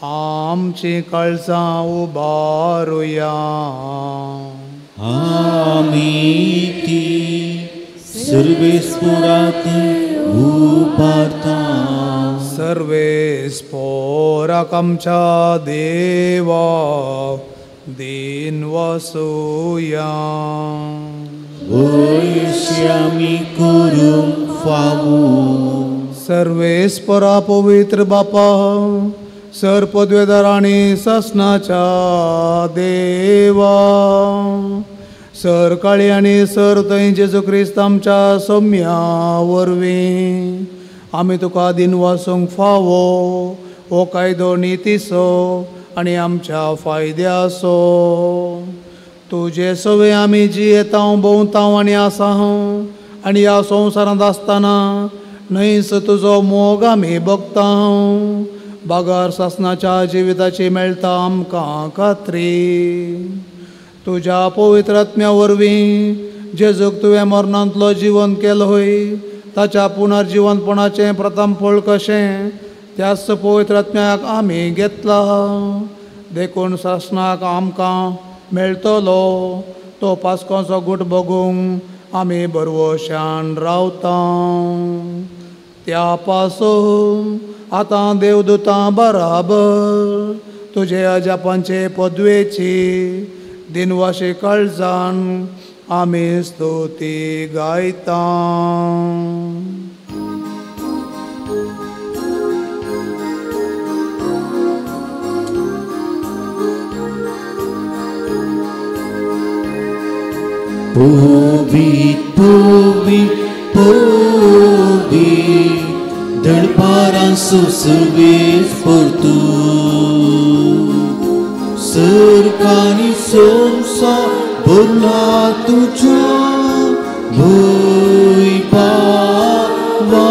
आमची काळजां उबारुया. आमी ती सर्वेस्पराक उबारता. सर्वेस्पराक आमच्या देवा दिन वसुया. वयशी आमी करूंक फावो. सर्वेस्परा पवित्र बापा, सर पदवेदार आनी सासणाच्या देवा, सर काळी आनी सर थंय जेजू क्रिस्त आमच्या सोम्या वरवीं आमी तुका दिनवासूंक फावो हो कायदो नितीचो आनी आमच्या फायद्याचो. तुजे सवे आमी जियेता भोंवता आनी आसा आनी ह्या संवसारांत आसतना न्हयच तुजो मोग आमी बगता. बागार सासणाच्या जिविताची मेळटा आमकां खात्री. तुज्या पवित्र आत्म्या वरवीं जेजूक तुवें मरणांतलो जिवन केलो होय ताच्या पुनर्जिवनपणाचें प्रथम फळ कशें त्याच पवित्र आत्म्याक आमी घेतला. देखून सासणाक आमकां मेळटलो तो पास्कोचो गूट बगूंक आमी बरवशान रावता. त्या पासून आतां देवदूतां बराबर तुजे अजापांचे पदवेची दिनवाशी काळजान आमी स्तुती गायता. पवित पवित पवित दळपारांचो सर्वेस्पर तूं, सरकारी संवसार भरला तुज्या भंय बाबा.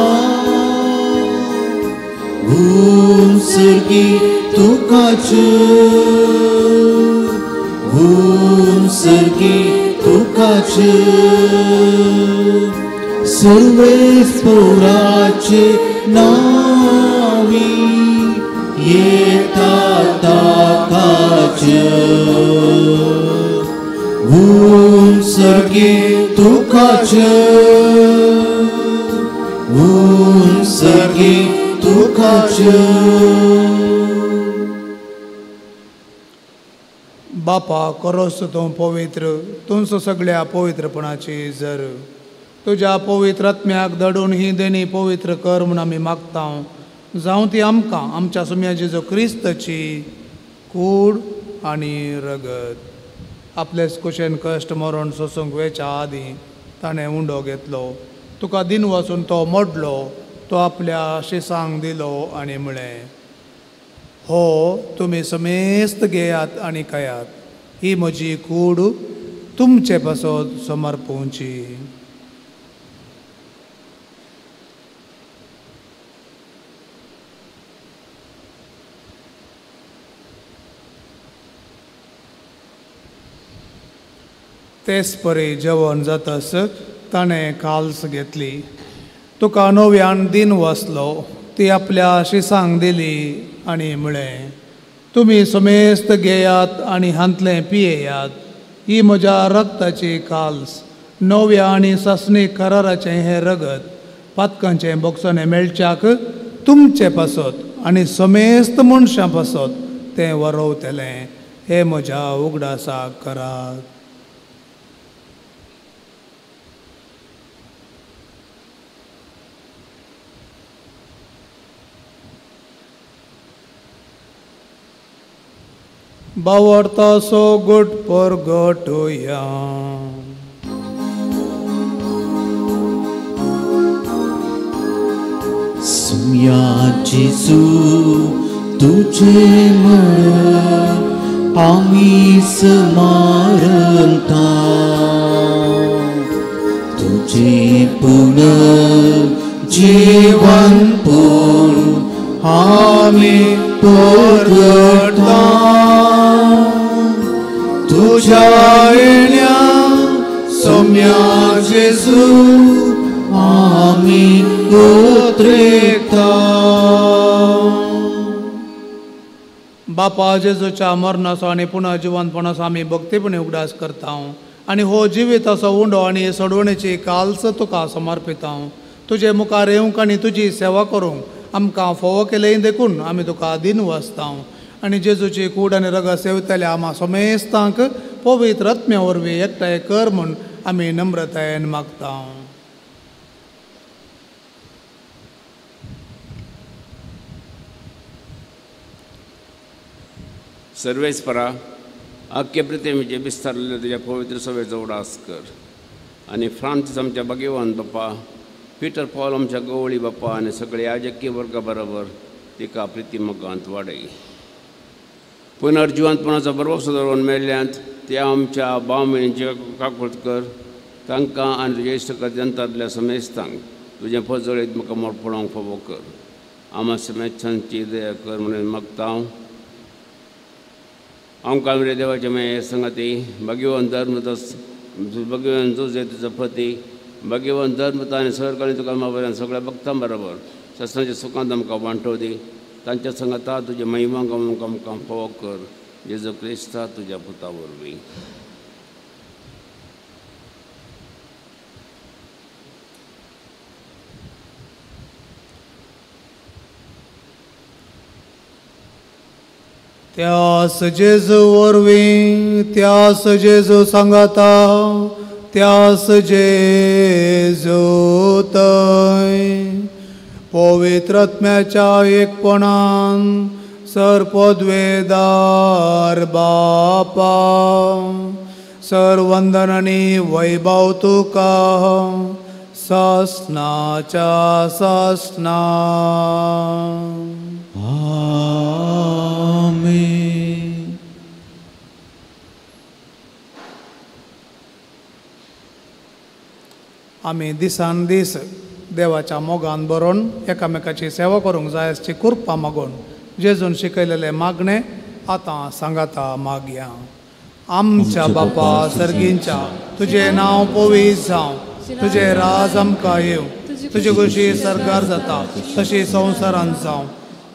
गुण सर्गी तुकाच, गुण सर्गी तुकाच, सर्वेस्पराचे नावी येता ताकाच. गुण सर्गी तुकाच, गुण सर्गी तुकाच. बापा करोस तूं पवित्र तुमचो सगळ्या पवित्रपणाची जर तुज्या पवित्र आत्म्याक धाडून ही देणी पवित्र कर म्हूण आमी मागता. जावं ती आमकां आमच्या सुम्या जेजू क्रिस्ताची कूड आनी रगत. आपलेच कुशेन कश्ट मरण सोसूंक वेच्या आदीं ताणें उंडो घेतलो, तुका दिन वचून तो मोडलो, तो आपल्या शिसांक दिलो आनी म्हळें, हो तुमी समेस्त घेयात आनी खायात, ही म्हजी कूड तुमचे पासत समर्पोवची. तेच परी जेवण जातस ताणें काल्स घेतली, तुका नव्यान दिन वसलो, ती आपल्या शिसांक दिली आनी म्हळें, तुमी समेस्त घेयात आनी हांतलें पियेयात, ही म्हज्या रक्ताची काल्स, नव्या आनी सासणी कराराचें हें रगत पातकांचें बोगसणें मेळच्याक तुमचे पासत आनी समेस्त मनशां पासत तें वरोवतलें. हें म्हज्या उगडासाक करात. बावडतासो गुट परगटुया. सुम्या जेजू तुझे मरण आमी स्मारता, तुझे पुनर्जीवन पूर्ण आमी परगटा, तुझ्या येण्या सोम्या जेजू आमी उतरेता. बापा जेजूच्या मरणाचो आनी पुनः जिवनपणाचो आमी भक्तीपणी उगडास करता आनी हो जिविताचो उंडो आनी सोडवणेची काल्स तुका समर्पिता. तुजे मुखार येवंक आनी तुजी सेवा करूंक आमकां फोवो केलें देखून आमी तुका दिन वाचता आनी जेजूची कूड आनी रगत सेवतल्या आमा समेस्तांक पवित्र आत्म्या वरवीं एकठांय कर म्हूण आमी नम्रतायेन मागता. सर्वेस्परा आख्खे पृथ्वीचे विस्तारलेले तुज्या पवित्र सभेचो उडास कर आनी फ्रांसीस आमच्या भाग्यवान बाप्पा, पिटर पॉल आमच्या गवळी बाप्पा आनी सगळे याजकीय वर्गा बरोबर तिका प्रिती मोगांत वाडय. पुनर्जिवंतपणाचो भरवंसो दवरून मेल्ल्यांत त्या आमच्या भाव-भयणींची काकूळट कर, तांकां आनी तुज्या इश्ट समेस्तांक तुजें पजळीत म्हाका मोड पळोवंक फावो कर. आमा समेस्तांची दया कर म्हणून मागता हांव. आमकां रे देवाचे माये संगाती भाग्यवान धर्म भाग्यवान तुजें तुजो पती भाग्यवान धर्म आनी सरकारी तुका बऱ्यान सगळ्या भक्तां बरोबर सस्नाच्या सुखांत आमकां वांटो दी. तांच्या संगाता तुजे महिमा गावंक आमकां फावो कर, जेजू क्रिस्ता तुज्या पुता वरवीं. त्यास जेजू वरवीं, त्यास जेजू सांगाता, त्यास जेजू थंय पवित्र आत्म्याच्या एकपणान सर पदवेदार बापा, सर वंदन आनी वैभव तुका सासनाच्या सासना. आमेन. आमी दिसान दीस देवाच्या मोगान बरोवन एकामेकाची सेवा करूंक जाय आसची कृपा मागून जेजून शिकयलेलें मागणें आतां सांगाता मागया. आमच्या बापा सर्गींच्या, तुजें नांव पवित्र जावं, तुजें राज आमकां येवं, तुजी खुशी सरकार जाता तशी संवसारांत जावं.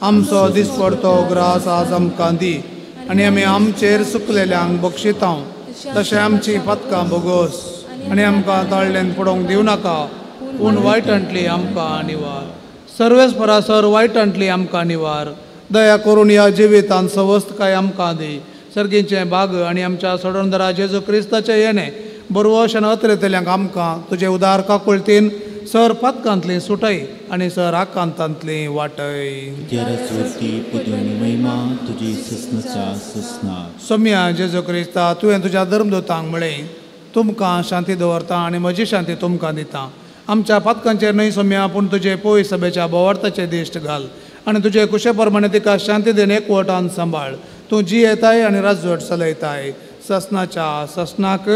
आमचो दिसपडतो ग्रास आज आमकां दी आनी आमी आमचेर चुकलेल्यांक बक्षितांव तशें आमची पातकां भोगोस आनी आमकां ताळ्ळेन पडोवंक दिवं नाका, पूण वायटांतली आमकां निवार. सर्वेस्परा सर वायटांतली आमकां निवार. दया करून ह्या जिवितांत सवस्तकाय आमकां दी. सर्गीचें भाग आनी आमच्या सोडणदारा जेजू क्रिस्ताचें येणें बरवश आनी अत्रेतल्यांक आमकां तुजे उदार काकुळतीन सर पातकांतली सुटय आनी सर आकांतांतली वाटय. सोम्या जेजू क्रिस्ता, तुवें तुज्या धर्मदूतांक म्हळें, तुमकां शांती दवरता आनी म्हजी शांती तुमकां दिता. आमच्या पातकांचेर न्हय सोम्या, पूण तुजे पोय सभेच्या बोवार्थाचे दिश्ट घाल आनी तुजे कुशे प्रमाणे तिका शांती दिन एकवटान सांबाळ. तूं जियेताय आनी राजवट चलयताय ससनाच्या ससनाक.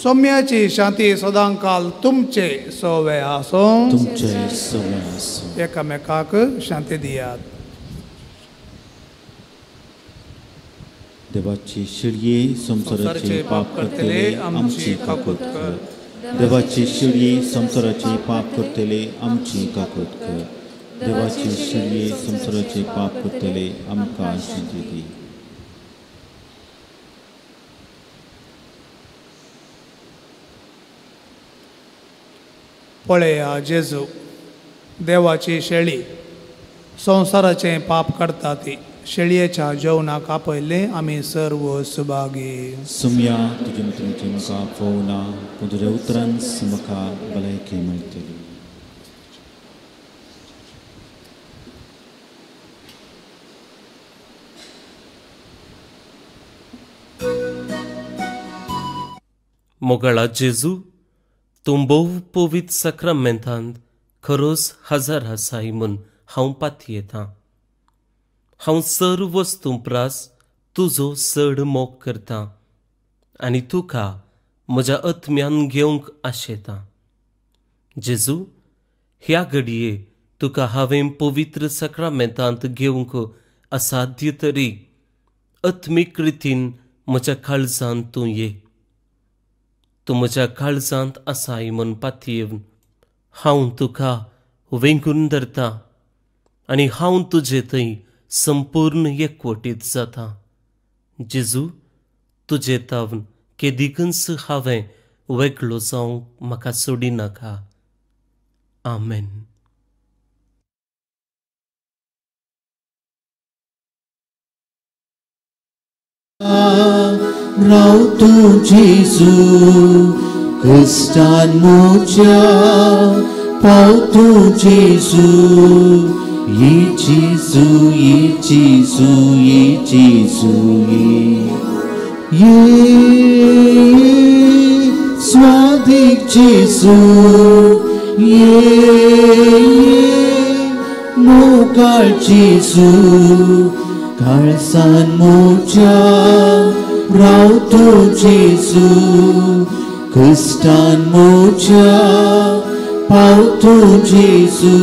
सौम्याची शांती सदांकाल तुमचे सोवे आसूं. एकामेकाक शांती दियात. देवाची शिळये संवसाराचे पाप करतले आमची काकूत कर. देवाची शिळये संवसाराचे पाप करतले आमची काकूत कर. देवाची शिळये संवसाराचे पाप करतले आमकां शांती दी. पळया जेजू, देवाची शेळी संवसाराचें पाप काडटा ती. शेळयेच्या जेवणाक आपयल्लें आमी सर्व सुभागी. सुम्या तुजे मित्रांचे म्हाका फोवना, पूण तुज्या उतरान म्हाका भलायकी मेळटली. मोगाळा जेजू, तूं भोव पवित्र साक्रामेंतांत खरोच हजर आसाय म्हूण हांव पातयेतां. हांव सर्व वस्तूं प्रास तुजो चड मोग करतां आनी तुका म्हज्या आत्म्यान घेवंक आशेतां. जेजू, ह्या घडये तुका हांवें पवित्र साक्रामेंतांत घेवंक असाध्य तरी आत्मीक रितीन म्हज्या काळजांत तूं ये. तूं म्हज्या काळजांत आसाय म्हूण पातयेवन हांव तुका वेंगून धरतां आनी हांव तुजे थंय संपूर्ण एकवटीत जाता. जेजू, तुजे तावन केदिकूच हांवें वेगळो जावंक म्हाका सोडिनाका. आमेन. राव तूं जेजू, क्रिस्तान म्हज्या पाव तूं जेजू. ये जेजू, ये जेजू, ये जेजू, ये स्वादीक जेजू, ये मोगाळ जेजू, काळसान म्हज्या राव तूं जेजू, क्रिस्तान म्हज्या पाव तूं जेजू.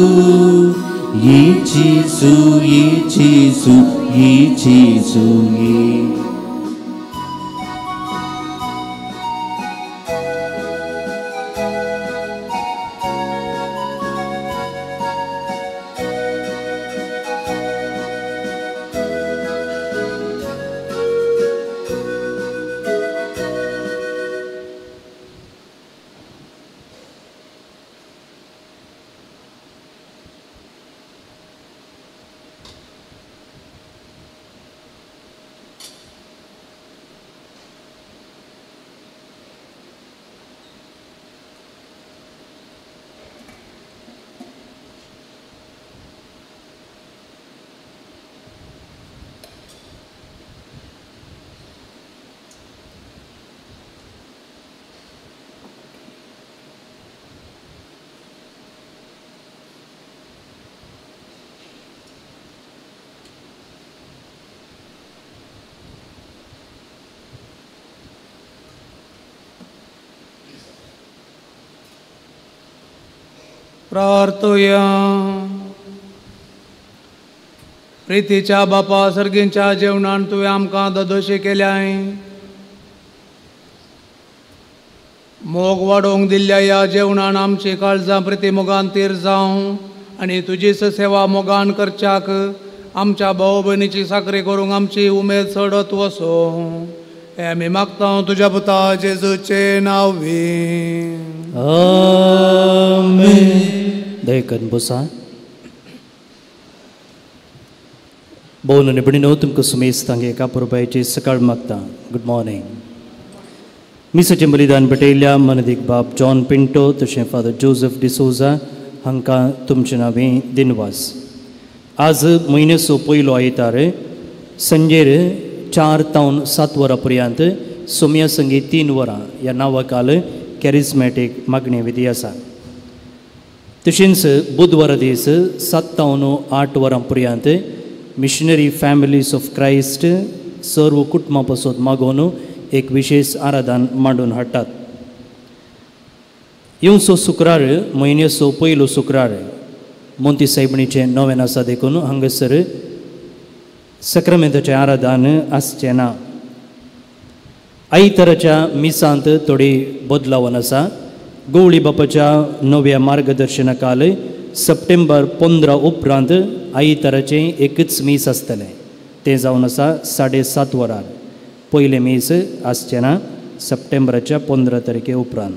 ये जेजू, ये जेजू, ये जेजू, ये. प्रार्थुया. प्रितीच्या बापा, सर्गींच्या जेवणान तुवें आमकां ददोशी केल्याय. मोग वाडोवंक दिल्ल्या ह्या जेवणान आमची काळजां प्रिती मोगान तीर जावं आनी तुजीच सेवा मोगान करच्याक आमच्या भाव भयणीची साकरी करूंक आमची उमेद चडत वसो. हे आमी मागता तुज्या पुता जेजूचे नांवी. आमेन. दयकन बोसा. भोवन आनी भयणीनो, तुमकां सुमेस्त हांगा एका पुरबायची सकाळ मागता. Good morning. मिसाचें बलिदान भेटयल्ल्या मनदीक बाब जॉन पिंटो तशें फादर जोजफ डिसोजा हांकां तुमचे नांवे दिनवास. आज म्हयन्याचो पयलो आयतार संजेर 4 तावन 7 वरां पर्यंत सोम्या संगी 3 वरां ह्या नांवाखाल कॅरिस्मॅटीक मागणी विधी आसा. तशेंच बुधवारा दीस 7 तावन 8 वरां पर्यंत मिशनरी फॅमिलीज ऑफ क्रायस्ट सर्व कुटुंबां पासत मागोवन एक विशेष आराधन मांडून हाडटात. येवचो शुक्रार म्हयन्याचो पयलो शुक्रार मोंती सायबणीचें नवेन आसा देखून हांगासर सक्रामेंताचें आराधन आसचें ना. आयताराच्या मिसांत थोडी बदलावन आसा. गवळी बापाच्या नव्या मार्गदर्शनाखाल सप्टेंबर 15 उपरांत आयताराचें एकच मीस आसतलें, तें जावन आसा 7:30 वरार. पयलें मीस आसचें ना सप्टेंबराच्या 15 तारखे उपरांत.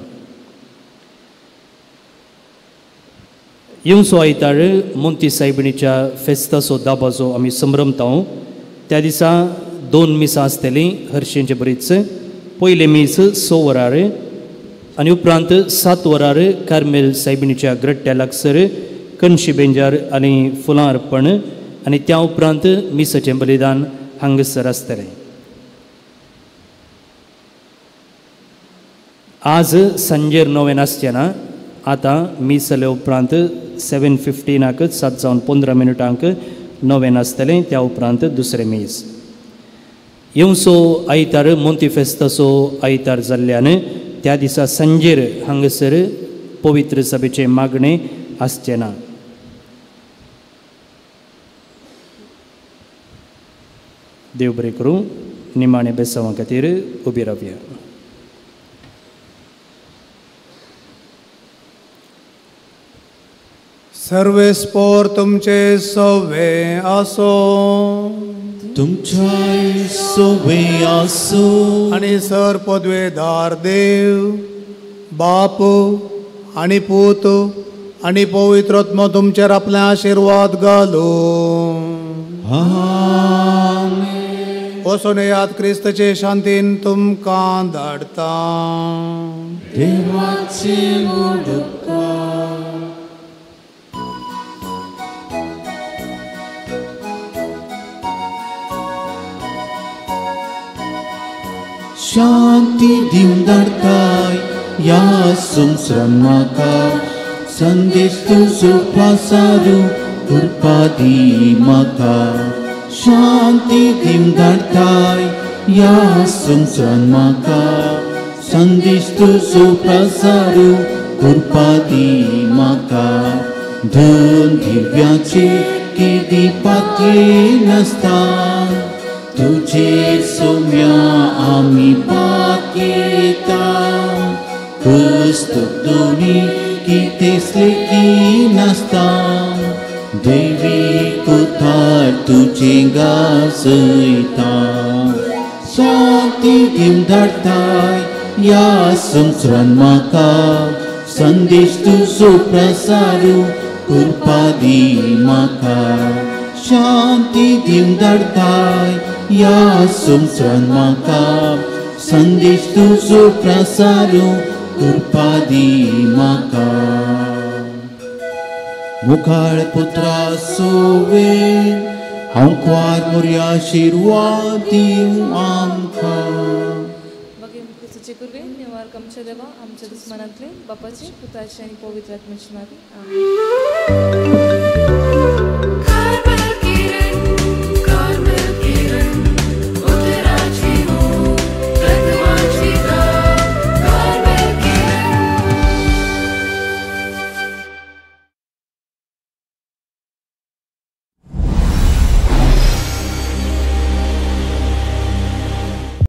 येवचो आयतार मोंती सायबिणीच्या फेस्ताचो दाबाचो आमी संभ्रमताव. त्या दिसा 2 मिसां आसतलीं हरशींचे बरीच. पयलें मीस 6 वरार आनी उपरांत 7 वरार कार्मेल सायबिणीच्या ग्रट्ट्या लागसर कणशी बेंजार आनी फुलां अर्पण आनी त्या उपरांत मिसाचें बलिदान हांगासर आसतलें. आज सांजेर नवेन आसचें ना. आतां मीस जाल्या उपरांत 7:15 7 जावन 15 मिनटांक नवेन आसतलें, त्या उपरांत दुसरें मीस. येवचो आयतार मोंती फेस्ताचो आयतार जाल्ल्यान त्या दिसा सांजेर हांगासर पवित्र सभेचें मागणें आसचें ना. देव बरें करूं. निमाणें बेसांवा खातीर उबी रावया. सर्वेस्पोर तुमचे सवे आसो, तुमच्याय सवे आसो. आनी सर पदवेदार देव बाप आनी पूत आनी पवित्र आत्मो तुमचेर आपले आशिर्वाद घालूं. आमेन. वचून येयात, क्रिस्तचे शांतीन तुमकां धाडटा. देवाचे उपकार. शांती दिवन धाडताय ह्या संवसारान म्हाका, संदेश तुजो पासारू कृपा दी म्हाका. शांती दिवन धाडताय ह्या संवसारान म्हाका, संदेश तुजो पासारू कृपा दी म्हाका. धन दिव्याचे केदी पातये नासता, तुझे सोम्या आमी पातयेता. क्रिस्त दोनी कितेंच लेगी नासता, देवी कुथार तुझे गाजयता. शांती दिवन धाडताय ह्या संवसारान म्हाका, संदेश तुजो प्रसारू कृपा दी म्हाका. शांती दिवन धाडताय ह्या संवसारान म्हाका, संदेश तुजो प्रसारू कृपा दी म्हाका. मुखाळ पुत्रा सोवे हांव क्वार मोरया आशिर्वाद दिवं आमकां. क्रिस्ताचे कुर्वे निवारक आमच्या देवा, आमच्या दुस्मनांतले बापाचे पुताचे आनी पवित्र आत्म्याचे नांवान. आमेन.